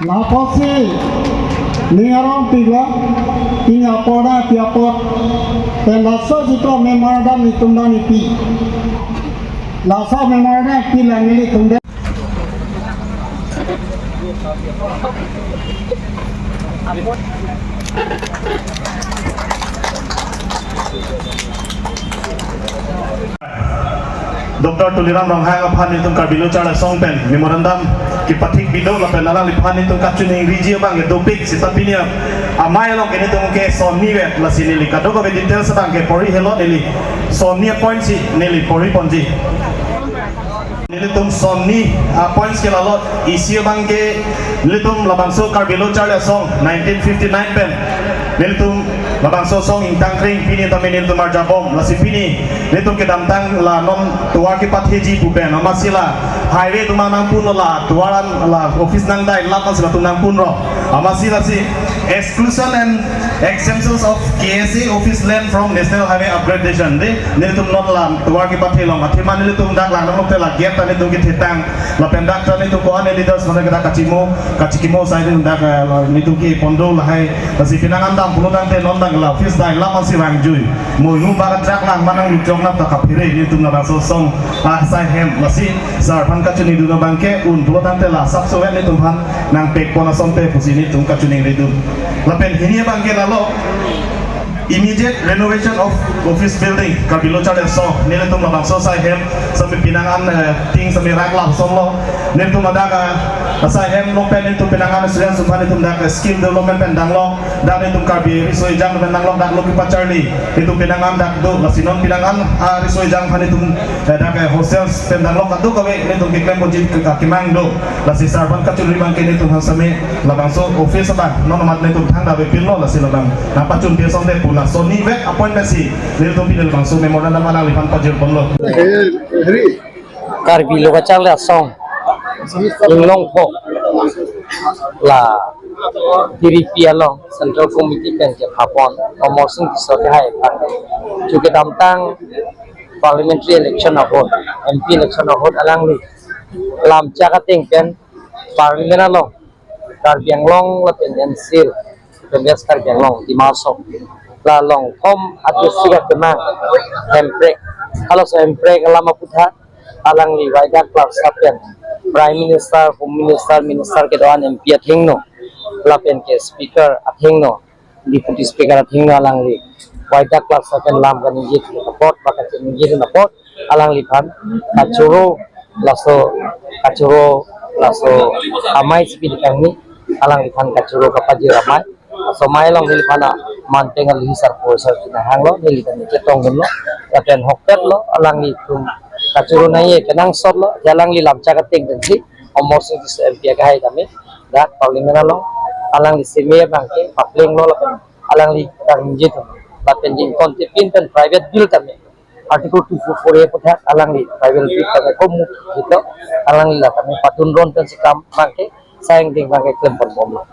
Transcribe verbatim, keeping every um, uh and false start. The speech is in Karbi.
Lapusi ning arong pilo, ning aporda pi apot, pen laso chiklo memorandum nelitum dam ipi. Laso memorandum pi lang nelitum dam. Doctor Tuliram Ronghang aphan nelitum Karbi Lo Charli Asong pen memorandum kepathik bidok lapen alangliphan nelitum kachiningriji abang ke dopik seta pini amei along ke nelitum ke sonni vet, lasi neli kadokave details abang ke pori helo, neli sonni apoint si neli pori ponji. Nelitum sonni apoints ke lalo, isi abang ke nelitum labangso Karbi Lo Charli Asong nineteen fifty-nine pen nelitum labangso asong ingtang kring, pini tame nelitum arjabom, lasi pini nelitum kedamtang la non tovar kepatheji pu pen, amatsi la highway atum nangpunlo, la tovar an la office nangdai lam ansi latum nangpunlo, amatsi lasi exclusion and exemptions of K S A office land from National Highway upgradation, de nelitum non la tovar kepathe along, athema nelitum dak lang nanglote la gate ta nelitum kethetang, lapen dak ta nelitum ko-an leaders mane dak kachimo kachikimo asai nelitum dak, eh, la nelitum kepon do lahai, lasi penang an dam pulo tangte non dak la office dai lam ansi vangjui. Mo nu ba dak lang manang lujok nap ta kaphere nelitum labangso asong asai hem, lasi sir aphan kachinidun abang ke un pulo tangte la sapso vet nelitum aphan nangpek pon asonte pusi nelitum kachiningridun. Lapen hini abang ke lalo, immediate renovation of office building, Karbi Lo Charli Asong, nelitum labangso asai hem sami penang an, eh, ting sami rak lam asonlo, nelitum dak, eh, asai hem along pen nelitum penang an students aphan nelitum dak, eh, skill development pen danglo, dak nelitum Karbi Riso Ejang pen danglo, dak lo kepacharli, nelitum penang an dak do, lasi non penang an, ah, Riso Ejang aphan nelitum, eh, dak, eh, hostels pen danglo, kadokave nelitum keklem ponji ke kemang do, lasi sir aphan kachunri abang ke nelitum aphan sami labangso office abang non amat nelitum thangta avepinlo, lasi labang nangpachun pi asonte pu la sonni vet apoint pensi nelitum pini labangso memorandum alangliphan pajir ponlo. Karbi Lo Charli Asong Inglongpho la Tiripi along Central Committee pen kepha pon Amarsing Tisso kehai aphan, chu kedamtang parliamentary election ahut, M P election ahut alangli lamchak ateng pen Parliament along Karbi Anglong lapen N C Hills lapen West Karbi Anglong, Dima Hasao la along thom a-district akemang Hemprek, halaso Hemprek alam aputhak alangli Waidak Klarsa pen Prime Minister, Home Minister, Minister kedo-an, M P athengno lapen ke Speaker athengno, Deputy Speaker athengno alangli Waidak Klarsa pen lam kaningje apot ba kachiningje apot alangliphan kachoro, laso kachoro, laso amei si pini kangni alangliphan kachoro kapajir amei. Laso amei along neliphan a manteng alihi sarpo sar kinahanglo, neli tame chetongdunlo, lapen ahokpetlo alanglitum kachoro nangji kenangsotlo, ya alangli lamchak ateng pensi Amarsing Tisso M P akehai tame dak Parliament along alangli seme abang ke paplenglo lapen alangli kaningje atum, lapen jingkon tipin pen private bill tame Article two four four A aputhak alangli private bill tame komu hito, alangli la tame padun ron pensi kam abang ke, sayang ding abang ke klem ponbomlo.